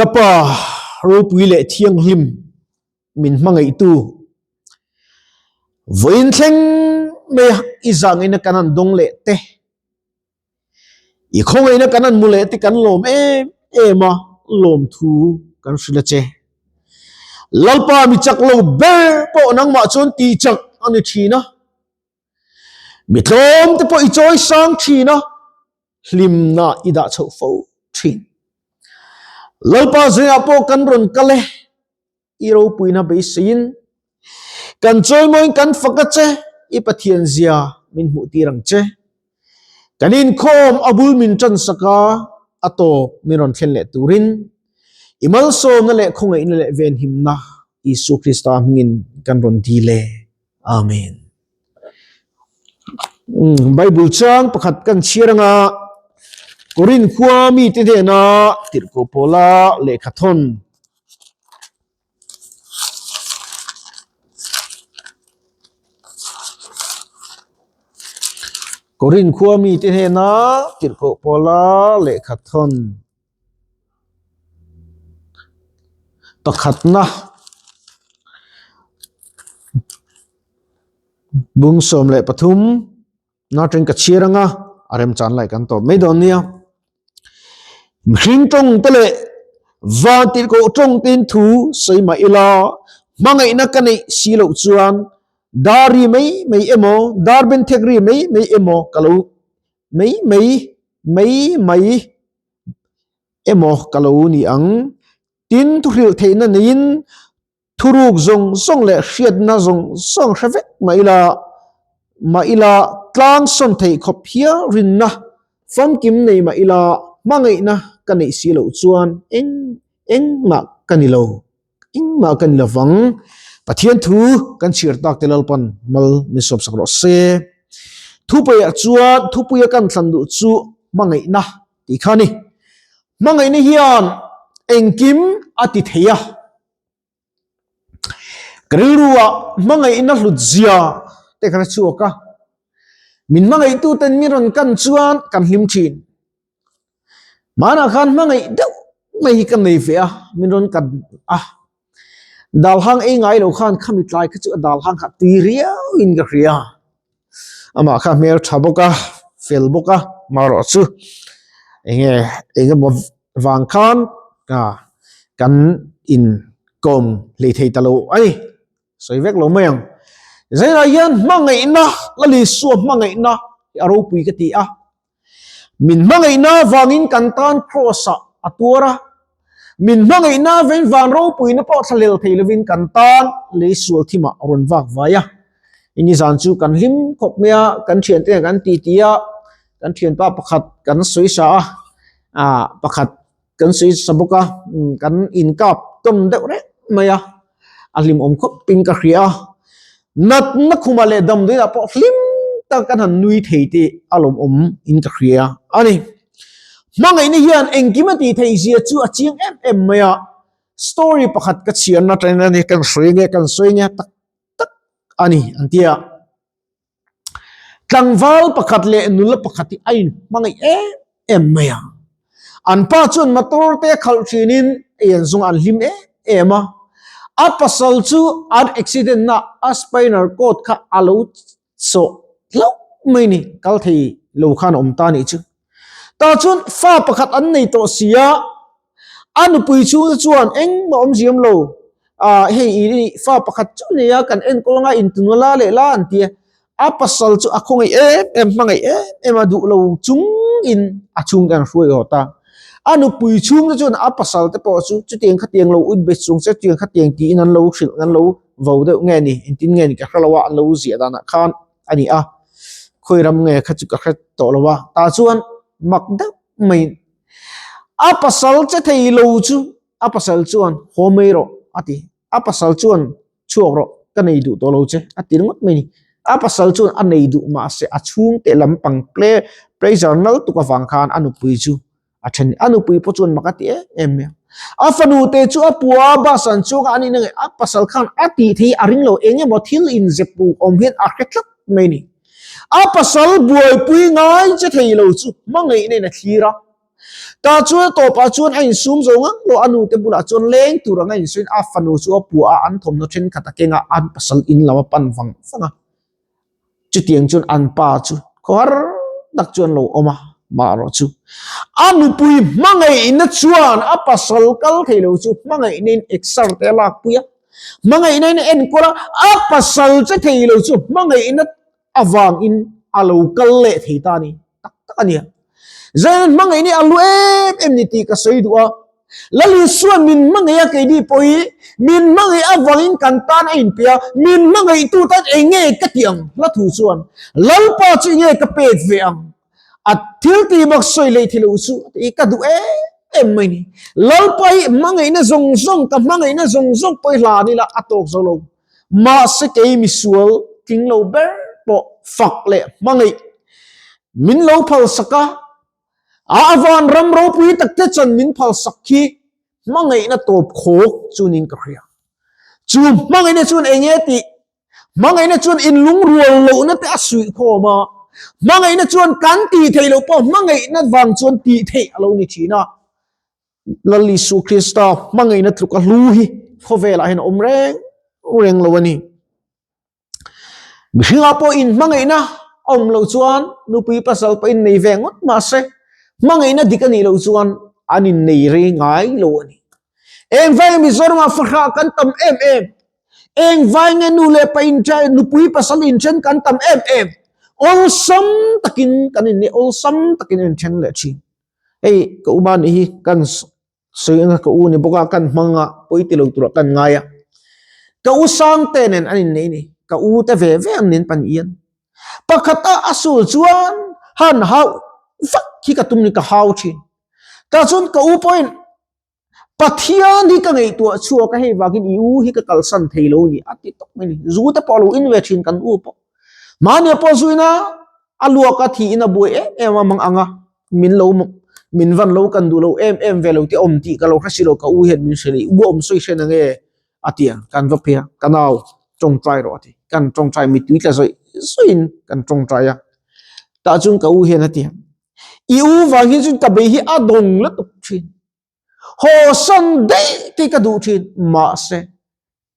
Ka Pa ropui leh thianghlim min hmangaihtu vawiin thleng mai a i zahngeihnna kan han dawng leh te, i khawngaihna kan han hmu leh te kan lawm em em a, lawmthu kan hrilh a che. Lalpa mi chak lo ber pawh nangmah chuan tih chak a ni thin a. Mi tlawm te pawh i chawi sang thin a, hlimna i dah chhoh fo thin. Lalpa zingah pawh kan rawn kal e, i ropuina beiseiin kan chawimawiin kan fak a che, i Pathian zia min hmuh tir ang che. Kan inkhawm a bul min tan sak a, a tawp min rawn thlen leh turin i malsawmna leh khawngaihna leh venhimna Isua Krista hmingin kan rawn dil e. Amen. Bible chang pakhat kan chhiar anga Korin khua mite hnena tirhkoh pawla lehkha thawn Korin khua mite hnena tirhkoh pawla lehkha thawn Pakhatna bung 13 na teng ka chhiar anga a remchan lai kan tawp mai dawn nia. Mihring tawng te leh van tirhkoh tawng te in thu sawi mah ila hmangaihna ka neih si loh chuan dar ri mai mai emaw dar ben thek ri mai mai emaw ka lo mai mai mai mai emaw ka lo ni ang. Tin, thuhrilh theihna neiin thuruk zawng zawng leh hriatna zawng zawng hre vek mah ila, mah ila tlang sawn theih khawp hial rinna famkim nei mah ila hmangaihna ka neih si loh chuan eng engmah ka ni lo, engmah ka ni lo vang. Pathian thu kan chhiar tak te Lalpan mal min sawmsak rawh se. Thupuiah chuan thupuia kan thlan duh chu hmangaihna tih kha a ni. Hmangaihna hian engkim a ti thei a. Ka rilruah hmangaihna hlut zia te kha chhuak a. Min hmangaihtu ten mi rawn kan chuan kan hlim thin. Hmanah khan hmangaih deuh mai hi ka nei ve a, min rawn kan a. Dal hang ei ngai lo khan khami tlai kha chu a dal hang kha tui riau in ka hria. Amah kha hmel tha bawk a, fel bawk a, marawh chu enge engemaw vang khan kan inkawm hlei thei ta lo a ni. Sawi vek lo mai ang. Zainah hian hmangaihna, Lal Isua hmangaihna hi a ropui ka ti a. Min hmangaihna avangin kan tan Kraws-ah a tuar a. Min hmangaihna avangin van ropuina pawh thlahlel thei lovin kan tan lei sual thimah a rawn vak vai a. Ini zan chu kan hlim khawp mai a, kan thiante kan titi a, kan thianpa pakhat kan sawi sa a, ah pakhat kan sawi sa bawk a, kan inkap tawn deuh reng mai a, a hlimawm khawp in ka hria a, natna khumah leh damdawiah pawh hlim tak kan han nui thei tih a lawmawm in ka hria a ni. Hmangaihna hian engkim a tih theih zia chu a chiang em em mai a, story pakhat ka chhiarna atangin a ni, kan hruai nge kan sawi nge tak tak a ni an ti a. Tlangval pakhat leh nula pakhat hi a inhmangaih em em mai a. An pa chuan motor te khalh thinin ei an zawng an hlim em em a. A pasal chu an accident na a spinal cord kha a lo sawh hlauh mai ni, kal thei lo khan a awm ta nih chu. Tah chuan fa pakhat an nei tawh si a, a nupui chhungte chuan engmah awm ziam lo, ah hei i fa pakhat chu nei a, kan enkawl anga intunua la leh la an ti a, a pasal chu a khawngaih em em hmangaih em em a duh lo chungin a chhungte an hruai awt a, a nupui chhungte chuan a pasal te pawh chu chutiang khatiang lo ut bet chung che chutiang khatiang tiin an lo hrilh an lo vo deuh nge ni engtin nge ni ka hre lo a an lo ziah danah khan. a ni a, khawi ram nge kha chu ka hre tawh lo a, tah chuan mak deuh mai a pasal che thei lo chu a pasal chuan haw mai rawh a ti, a pasal chuan chhuak rawh ka nei duh tawh lo che a ti ringawt mai a ni, a pasal chuan a nei duh mahse a chhungte lampang pressure nal tuk avang khan a nupui chu A then a nupui pawh chuan mak a ti em em mai a. A fanu te chu a pua a bus an chuang a, ani nge a pasal khan a tih thei a ring lo eng emaw thil inzep uk awm hian a hre tlat mai a ni. A pasal buaipui ngai che thei lo chu hmangaihna in a thlir a. Tah chuan a tawpah chuan a insum zo ngang lo, a nute bulah chuan leng tur anga insawiin a fanu chu a puah a, an thawmhnaw thenkhat a keng a, an pasal in lam a pan vang vang a. Chutiang chuan an pa chu khawhar tak chuan lo awm a, marawh chu a nupui hmangaihna chuan a pasal kal thei lo chu hmangaihna in exer te a lakpui a, hmangaihna in a enkawl a, a pasal che thei lo chu hmangaihna avangin a lo kal leh thei ta a ni tak tak a nia. Zain hmangaih ni a lu em em ni tih ka sawi duh a. Lal Isuan min hmangaih a keini pawh hi min hmangaih avangin kan tan a inpe a, min hmangaihtu tan eng nge ka tih ang? Hla thu chuan Lalpa chu eng nge ka pek ve ang? A thil tih bak sawi leh thei lo chu a ti ka duh em em mai ni. Lalpa hi hmangaihna zawng zawng ka hmangaihna zawng zawng pawh hi hlan ila a tawk zo lo. Mahse kei misual tling lo ber pawh fak leh hmangaih min lo phalsak a, a avan ram ropui tak te chuan min phalsak khi hmangaihna tawp khawk chu niin ka hria. Chu hmangaihna chuan eng nge tih? Hmangaihna chuan inlungrual lohna te a suih khawm a, hmangaihna chuan kan tih theih loh pawh hmangaihna vang chuan tih theih a lo ni thin a. Lal Isu Krista hmangaihna tluk a hlu hi khawvelah hian a awm reng reng lo a ni. Mihringah pawh in hmangaihna a awm loh chuan nupui pasal pawh in nei ve ngawt mahse hmangaihna dik a nih loh chuan an innei rei ngai lo a ni. Engvai Mizoramah fahrah kan tam em em, engvai nge nu leh pa inṭhen, nupui pasal inṭhen kan tam em em, awlsam takin kan innei, awlsam takin an inṭhen leh ṭhin. Hei ka u ba nih hi kan sawi anga ka u ni bawk a kan hmang a pawi ti lo turah kan ngai a ka u sang te nen an innei ni ka u te ve ve ang nen pan ian pakhat a a sul chuan han hau vak hi ka tum ni ka hau thin tah chuan ka u pawhin Pathian hi ka ngaihtuah chhuak a, hei vangin i u hi ka kalsan thei lo ni a ti tawp mai ni. Zu te pawh a lo in ve thin kan u pawh. Mahni pawh zu ina a luak a thi in a buai em em a mang ang a, min lo min van lo kan duh lo em em ve lo te awm tih ka lo hre si lo ka u hian min hre leh u awm sawi hre na nge a ti a, kan va phei a, ka nau tawngtai rawh a ti, kan tawngtai mittui tla zawih zawih in kan tawngtai a, tah chuan ka u hian a ti a, i u vang hian chuan ka bei hi a dawng lutuk thin. Haw san daih te ka duh thin, mahse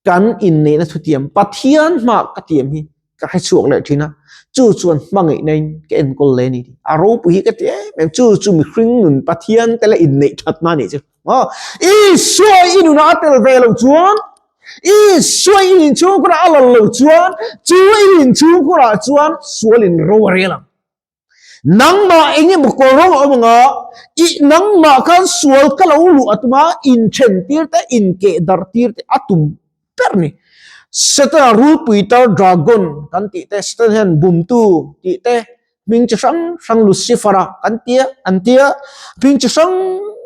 kan inneihna thutiam Pathian hma ka tiam hi ka hre chhuak leh thin a, chu chuan hmangaihna in ka enkawl leh a ni tih a ropui hi ka ti em em, chu chu mihring nun Pathian te la inneih thatna a nih chu maw, Isua i nunah a tel ve loh chuan, Isua i inchhungkhurah a lal loh chuan, chu i inchhungkhurah chuan sualin ro a rel ang. Nangmah eng emaw kawl rawng a awm ang a, i nangmah khan sual ka lo luh a tum a, inthen tir te, inkeh darh tir te a tum ber ni. Setana rulpui tar dragon kan tih te, Setana hian bumtu tih te, hming chi hrang hrang Lucifer-a kan tia an tia, hming chi hrang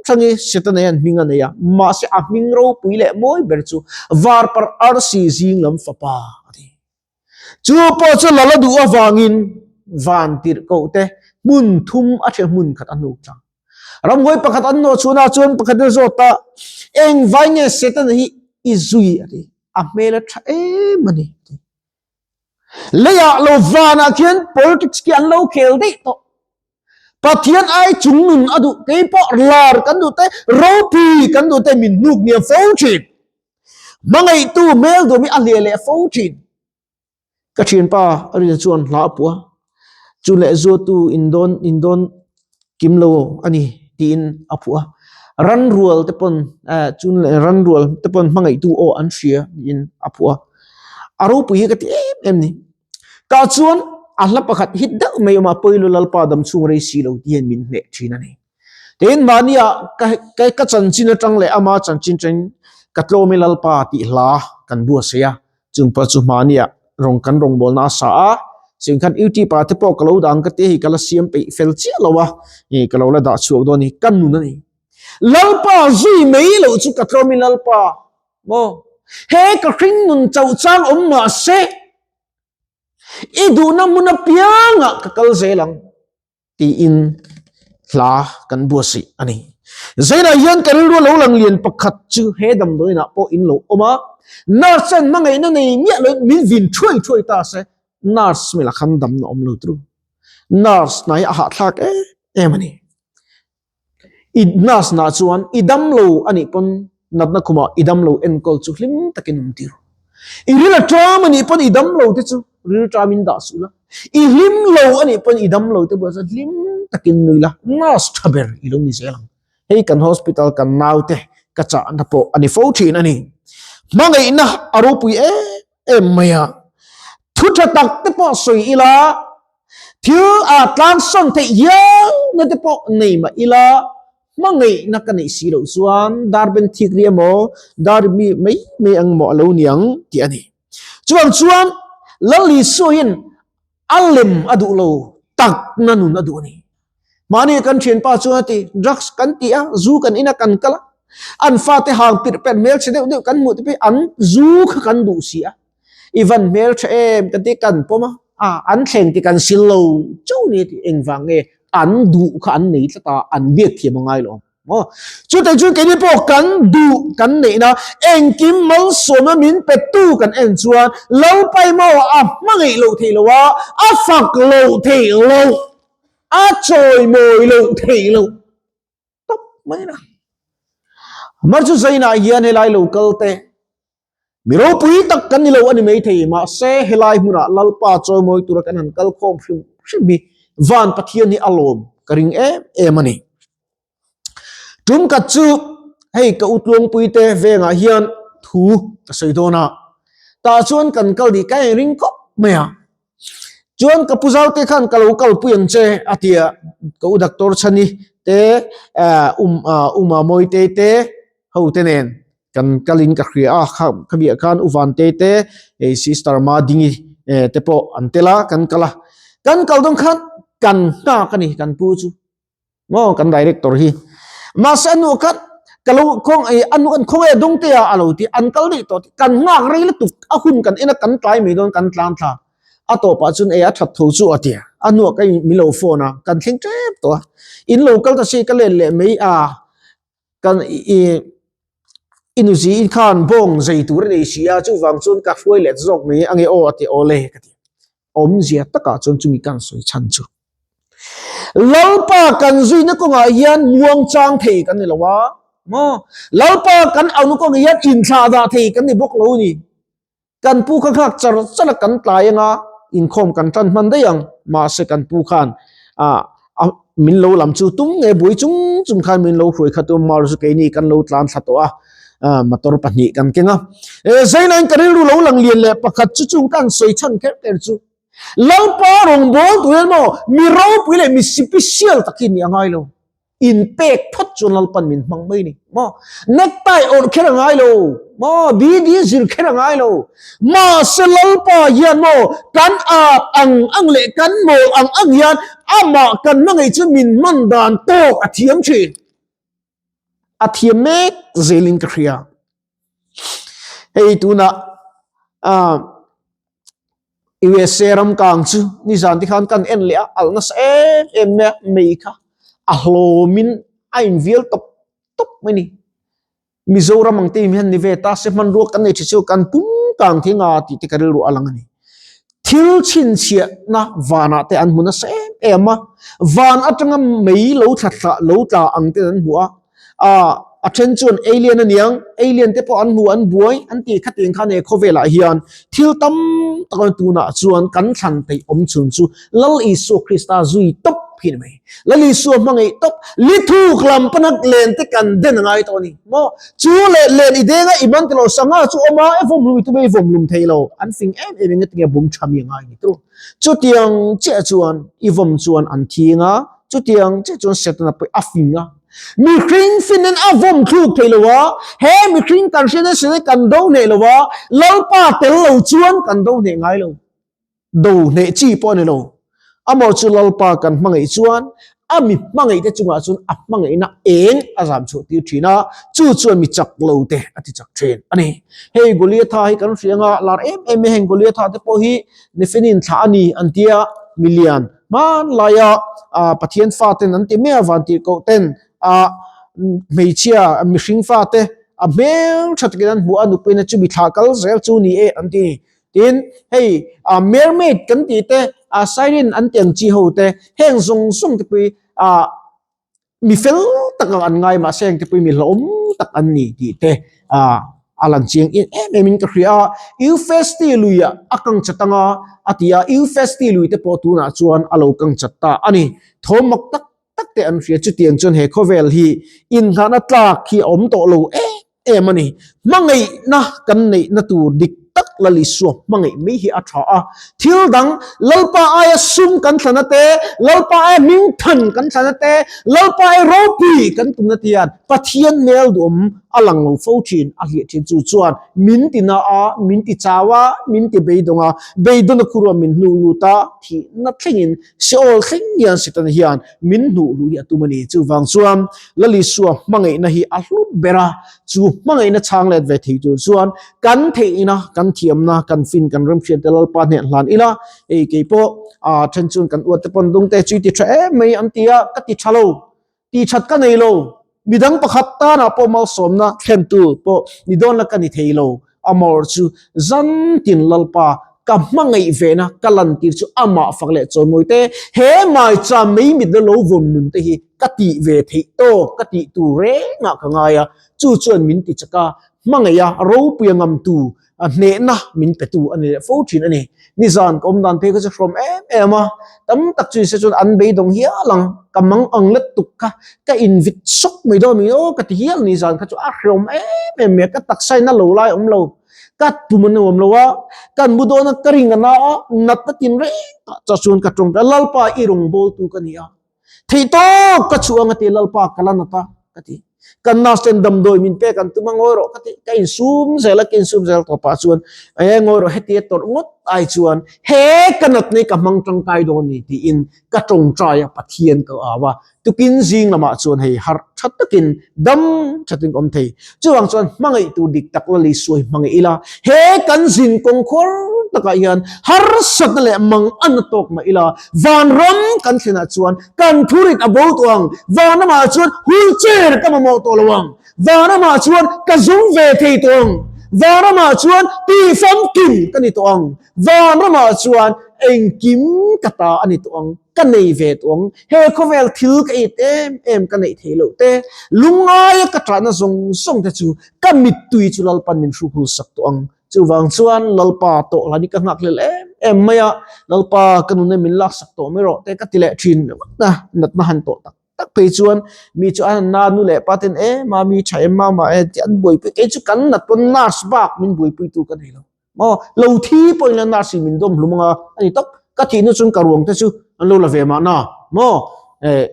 hrang hi Setana hian hming a nei a, mahse a hming ropui leh mawi ber chu Varparh arsi zing lam fapa a ni. Chu pawh chu lala duh avangin van tirhkoh te hmun thum a ṭhe hmun khat a hnuk tlang. Ramhuai pakhat an nawh chhunah chuan pakhat in zawt a, Engvai nge Setana hi i zui a ti? A hmel a ṭha em a ni a ti. Leiah lo vanah khian politics khi an lo khel daih tawh. Pathian ai chung nun a duh, kei pawh lar kan duh te, ropui kan duh te min hnuk hniam fo ṭhin. Hmangaihtu hmel duam hi a hliah leh fo thin. Ka thianpa a rin chuan hla a puah a, chu leh zuatu indawn indawn kim lo a ni tiin a phuah a. Ranrual te pawn eh chun leh ranrual te pawn hmangaihtu aw an hria tiin a phuah a. A ropui hi ka ti em em ni. Tah chuan a hla pakhat hit deuh mai a awm a, Pawilu Lalpa damchhung rei si lo tih hian min hneh thin a ni. Tin, mahnia ka ka chanchin atang leh ama chanchin atangin ka tlawm i Lalpa tih hla kan buatsaih a, chung pawh chu mahnia rawng kan rawngbawlna a sa a, cheng khan YouTube ah te pawh ka lo dah ang ka tia hei ka la siam peih fel chiah lo a, ih ka lo la dah chhuak dawn a ni, ka nun a ni. Lalpa zui mai loh chu ka tlawm i Lalpa maw? He ka hring nun chauh chang awm mah se, i duhna hmun apiangah ka kal zel ang. tiin hla kan buatsaih a ni. Zainah hian ka rilru lo lang lian pakhat chu he damdawiinah pawh in lo awm a, nurse chuan hmangaihna nei miah loin min vin thuai thuai ta se, nurse mila khan damna awm lo tru. Nurse hna hi a hahthlak em em a ni. I nurse na chuan i damlo anih pawn natna khumah i damlo enkawl chu hlim takin awm tir. I ril a ṭam anih pawn i damlo te chu ril ṭamin dah suh la. I hlim lo anih pawn i damlo te bulah chuan hlim takin nui la, nurse ṭha ber i lo ni zel ang. Hei kan hospital kan naute ka chahna pawh a ni fo ṭhin a ni. Hmangaihna a ropui em em mai a. Thu ṭha tak te pawh sawi ila, thil a tlansawn theih hialna te pawh nei mah ila, hmangaihna ka neih si loh chuan darben thik ri emaw, dar mi mai mai ang maw a lo niang tih a ni. Chuvang chuan Lal Isua hian a lem a duh lo, takna nun a duh a ni. Mahni kan thianpa chuan a ti, drugs kan ti a, zu kan in a kan kal a, an fate hang pirh perh hmelchhe deuh deuh kan hmuh te pawh hi an zu kha kan duh si a, i van hmeltha em kan ti kan pawm a, a an thleng ti kan sil lo chauh ni a ti, engvang nge an duh kha an nei tlat a, an biak thiam a ngai lo ang. Maw? Chutah chuan keini pawh kan duh kan neihna engkim malsawmna min petu kan en chuan Lalpai maw a hmangaih loh theih lo a, a fak loh theih loh, a chawimawi loh theih loh tawp mai na. Mar chu Zainah hian helai lo kal te Mi ropui tak kan ni lo a ni maithei, mahse helai hmunah Lalpa chawimawi tura kan han kal khawm hrim hrim hi Van Pathian hi a lawm ka ring em em a ni. Tum khat chu hei ka utluangpui te vengah hian thu ka sawi dawn a, tah chuan kan kal dih ka inring khawp mai a. Chuan ka pu zaute khan ka lo kalpui ang che a ti a, ka u Doctor Chhani te, Uma Mawitei te ho te nen kan kalin ka hria a, kha kha biah khan U Vantei te hei Sister Madingi te pawh an tel a, kan kal a. Kan kal dawn khan kan nghak a ni kan pu chu. Maw kan director hi. Mahse a nu khan ka lo khawng ei a nu kan khawng e dawng te a a lo ti an kal daih tawh kan nghak rei lutuk a hun kan en a kan tlai mai dawn kan tlan thla a tawpah chuan ei a that tho chu a ti a hnuah ka min lo phone a kan thleng tep tawh a in lo kal ta si ka let leh mai a kan i i nuzi in khan bawng zei tur a nei si a chuvang chuan ka hruai let zawk mai ange aw a ti awle ka ti awmzia takah chuan chumi kan sawi chhan chu Lalpa kan zuina kawngah hian muang chang thei kan ni lo a maw Lalpa kan auhna kawngah hian inthlah dah thei kan ni bawk lo a ni. Kan pu kha nghak char char a kan tlai anga inkhawm kan tan hman daih ang mahse kan pu khan ah min lo lam chu tum nge buai chung chung khan min lo hruai kha tum mar chu keini kan lo tlan thla tawh a motor pahnih kan keng a Zainain ka rilru lo lang lian leh pakhat chu chung kan sawi chhan kher kher chu Lalpa rawngbâwl tur hian maw mi ropui leh mi sipisial tak hi nih a ngai lo. Inpek phawt chuan Lalpan min hmang mai ni maw. Necktie awrh kher a ngai lo maw, BD zir kher a ngai lo. Mahse Lalpa hian maw kan at ang ang leh kan mawl ang ang hian amah kan hmangaih chu min hman dan tawk a thiam thin. A thiam mek zelin ka hria. Hei tunah ah USA ram kang chu nizan te khan kan en leh a, alh nasa em em mai a, mei kha a hlawmin a invial tawp tawp mai a ni. Mizoram ang te hian ni ve ta se hmanrua kan nei tha chu kan pum kang thei nga tih te ka rilru a lang a ni. Thil chhinchhiahna vanah te an hmu nasa em em a, van atanga mei lo thla thla lo tla ang ten an hmu a, ah a then chuan alien a niang alien te pawh an hmu an buai an tih khatin khan he khawvelah hian thil tam tak a tunah chuan kan thlan theih awm chhun chu Lal Isua Krista zui tawp hi a ni mai. Lal Isua hmangaih tawp lithuk lam pana len te kan den a ngai tawh a ni maw? Chu leh len i denga i man tilo sangha chu awm a e vawm hlum i tum e i vawm hlum thei lo an fing em em in ngatinge bum tha mi a ngai ni tu. Chutiang chiah chuan i vawm chuan an thing a chutiang chiah chuan Setana pawh a fing a. Mihring finin a vawm thluk thei lo a, he mihring kan hriat nasa hi kan do hneh lo a, Lalpa tel lo chuan kan do hneh ngai lo. Do hneh chi pawh a ni lo. Amaw chu Lalpa kan hmangaih chuan a mi hmangaih te chungah chuan a hmangaihna eng a zam chhuah tir thin a, chu chuan mi chak lo te a ti chak thin a ni. Hei Goliatha hi kan hria anga lar em em mai heng Goliatha te pawh hi Nefenin thlah a ni an tia milian Hmanlaia Pathian faten an ti mai a, vantirhkoh ten a hmeichhia mihring fate a hmel tha takin an hmuh a, nupuina chu mi thlah kal zel chu ni e an ti. Tin, hei mermaid kan tih te, siren an ti ang chi ho te, heng zawng zawng te pawh hi. Mi fel tak ang an ngai mahse engte pawhin mi hlauhawm tak an ni tih te a lan chiang em em in ka hria a. Eufesti luiah a kang chat anga a ti a, Eufesti lui te pawh tunah chuan a lo kang chat ta a ni. Thawm mak tak tak te an hria chutiang chuan he khawvel hi inngahna tlak hi a awm tawh lo em em a ni. Hmangaihna kan neihna tur dik tak Lal Isua hmangaih mai hi a tha a. Thil dang Lalpa aia sum kan thlana te, Lalpa aia hmingthan kan thlana te, Lalpa aia ropui kan tumna te hian Pathian hmel duhawm a lang lo fo thin a hliah thin. Chu chuan min ti na a, min ti chau a, min ti beidawng a, beidawn a khurua min hnuh lut a, thihna thlengin Seol thleng hian Setana hian min hnuh luh hi a tum a ni. Chuvang chuan Lal Isua hmangaihna hi a hlu ber a, chu hmangaihna chhang let ve thei tur chuan kan theihna, kan thiamna, kan fin, kan remhriat te Lalpa hneh hlan ila, hei kei pawh aa then chuan kan uat te pawn dung te chu i ti tha em mai an ti a, ka ti tha lo. Tihṭhat ka nei lo, midang pakhat tanah pawh malsawmna thlentu pawh ni dawn la ka ni thei lo, amawr chu zantin Lalpa ka hmangaih vena ka lantir chu amah fak leh chawimawi te, he maicham mei mit la lo vawn nun te hi ka tih ve theih tawk, ka tih tur rengah ka ngai a, chu chuan min ti chak a, hmangaih a, ropui a ngamtu a hnehna min petu a ni leh fo thin a ni. Nizan ka awm dan phei kha chu hrawm em em a, tam tak chu se chuan an beidawng hial ang, ka mang ang let tuk kha ka invit sawk mai dawn mai aw ka ti hial nizan kha chu a hrawm em em mai a, ka taksa in a lo lai awm lo, ka tum a nuam lo a, kan mu dawn a ka ring a na a, natna tin reng ah chuan ka tawng ta, Lalpa i rawngbawltu ka ni a. Theihtawp ka chhuah ang a ti Lalpa ka la nat a ka ti. Kan nurse ten damdawi min pek an tum a ngawi rawh ka ti. Ka insum zel a ka insum zel tawh pah chuan e ngawi rawh heti a tawrh ngawt ai chuan he ka nat nei ka hmang tangkai dawn ni tiin ka tawngtai a Pathian ka au a. Tukin zing lamah chuan hei harh tha takin dam thatin ka awm thei. Chuvang chuan hmangaih tur dik tak la Isua hi hmangaih ila, he kan zin kawng khuar takah hian harsatna leh mang an na tawk mah ila, vanram kan thlenah chuan kan thurit a bo tawh ang, vanramah chuan wheelchair ka mamawh tawh lo ang, vanramah chuan ka zum ve thei tawh ang, vanramah chuan tihfamkim ka ni tawh ang, vanramah chuan engkim ka ta a ni tawh ang. Ka nei ve tawh ang, he khawvel thil ka it em em ka neih theih loh te, lungngaia ka ṭahna zawng zawng te chu ka mittui chu Lalpan min hruhul sak tawh ang. Chuvang chuan Lalpa tawh hlan hi ka nghakhlel em em mai a, Lalpa ka nuna min laksak tawh mai rawh te ka ti leh ṭhin ringawt a, natna han tawh tak tak phei chuan mi chu an na nu leh pa ten e mami ṭha em mama e tih an buaipui, kei chu kan nat pawn nurse bak min buaipuitu ka nei lo. Maw lo thi pawhin la nurse in min dawm hlum anga a ni tawp ka thih nu chuan ka ruang te chu an lo la ve mahna maw eh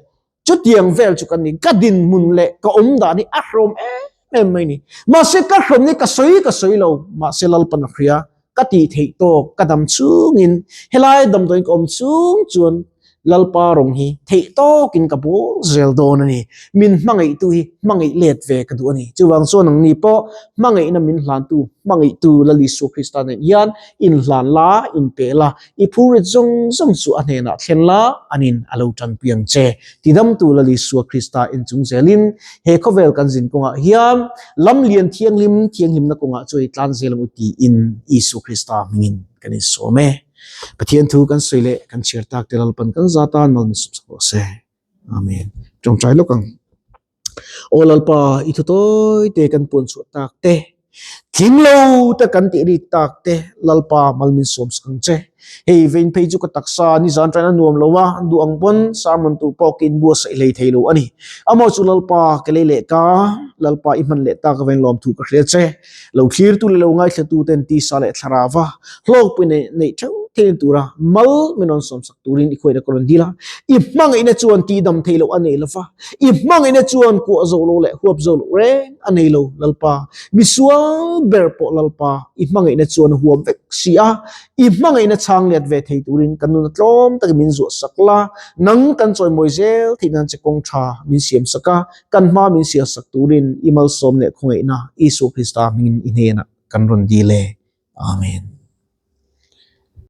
chutiang vel chu ka ni ka dinhmun leh ka awm dan hi a hrawm em em mai ni mahse ka hrawm ni ka sawi ka sawi lo mahse Lalpan a hria ka tih theih tawk ka dam chungin helai damdawiin ka awm chung chuan Lalpa rawng hi theih tawkin ka bul zel dawn a ni. Min hmangaihtu hi hmangaih let ve ka duh a ni. Chuvang chuan nangni pawh hmangaihna min hlantu, hmangaihtu Lal Isua Krista nen hian inhlan la, inpe la, i phurrit zawng zawng chu a hnenah thlen la, anin a lo tanpui ang che. Tidamtu Lal Isua Krista inchung zelin he khawvel kan zin kawngah hian lamlian thianghlim, thianghlimna kawngah chu i tlan zel ang u tiin Isua Krista hmingin kan insawm e. Pathian thu kan sawi leh kan chhiar tak te Lalpan kan za tan mal min sawm sak rawh se. Amen. Tawngtai lawk ang. Aw Lalpa, i thu tawi te kan puan chhuah tak te, tling lo te kan tih rik tak te, Lalpa mal min sawm sak ang che. Hei vein phei chu ka taksa ni zan ṭan a nuam lo a, duh ang pawn sermon tur pawh ka inbuatsaih hlei thei lo a ni. Amaw chu Lalpa ke lei leh ka, Lalpa i hman leh tak avengin lawmthu ka hria che. Lo thlirtu leh lo ngaithlatu ten tisa leh thlarava hlawkpui neih neih theuh theihna tura mal min rawn sawmsak turin i khuaina ka rawn dil a. I hmangaihna chuan tihdam theih loh a nei lova, i hmangaihna chuan kuah zo lo leh huap zo loh reng a nei lo Lalpa. Misual ber pawh Lalpa, i hmangaihna chuan a huam vek si a, i hmangaihna chhang let ve thei turin kan nuna tlawm takin min zuahsak la, nang kan chawimawi zel theih nan che kawng tha min siamsak a, Kan hma min sialsak turin i malsawm leh khawngaihna Isua Krista hmingin i hnenah kan rawn dil e. Amen.